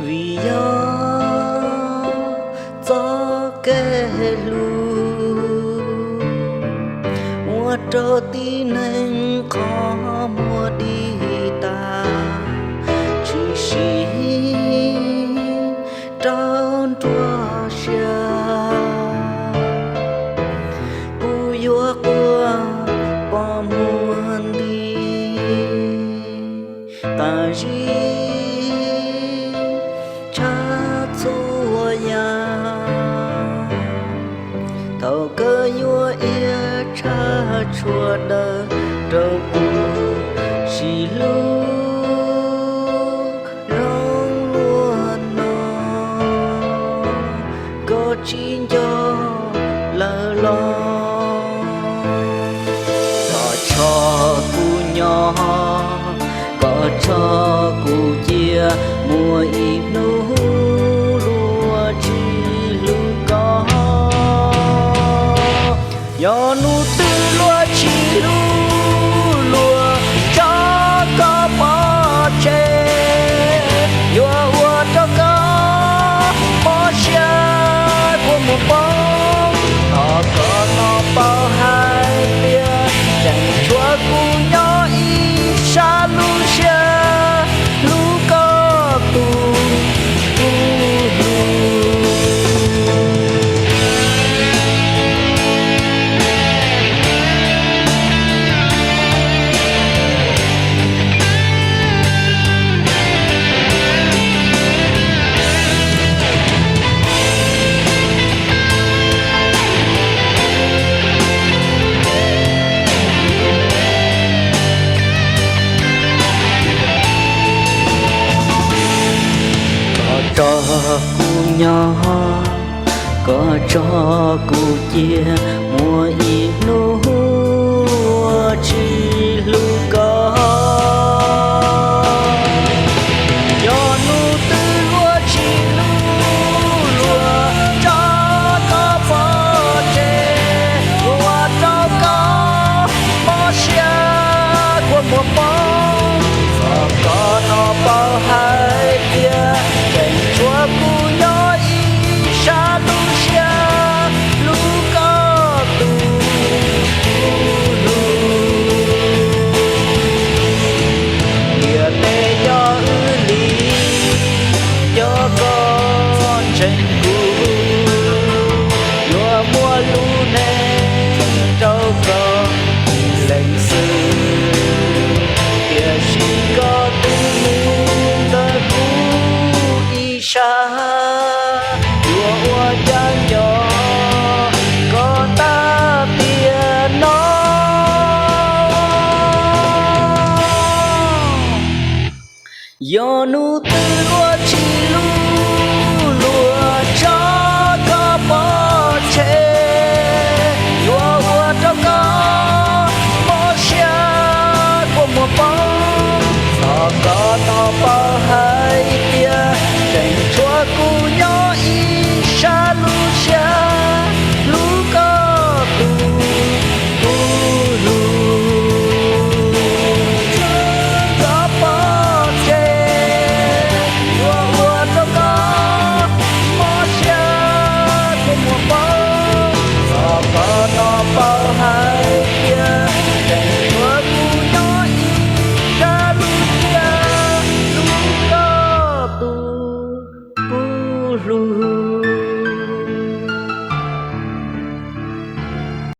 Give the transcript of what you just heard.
Vim yog txoj kev hlub ua rau tib neeg qhov muag dim tas, tshwm sim rau nruab siab. Kuv yuav quaj pom muag nti tam sim tshaj txhua yam. Thaum kawg yuav iab tshaj tshua dawb rau kuv, sim hlub zoo luaj no, koj tsis nco lawm los? Koj tso kuv nyob, koj tso kuv cia, muaj ib hnub luag tsis hlub koj. Yog hnub twg luag tsis hlub, luag tso koj pov tseg, yuav ua rau koj mob siab kua muag poob. Thov koj no paub hais tias tseem tshuav kuv nyob ib sab lub siab hlub koj tus kuv hlub. Koj tso kuv nyob, koj tso kuv cia, muaj ib hnub luag tsis hlub koj. Yog hnub twg luag tsis hlub, luag tso koj pov tseg, ua rau koj mob siab kua muag poob. Thov koj no paub hais tias tseem tshuav kuv nyob ib sab lub siab hlub koj tus kuv hlub. Ntiaj teb yog wb li, yog koj ntseeg kuv, yuav muaj lub neej rau koj ib leeg xwb. Tiam sis koj twb mus ntawm kuv ib sab, yuav ua cas nco koj tag tiam no. Yog hnub twg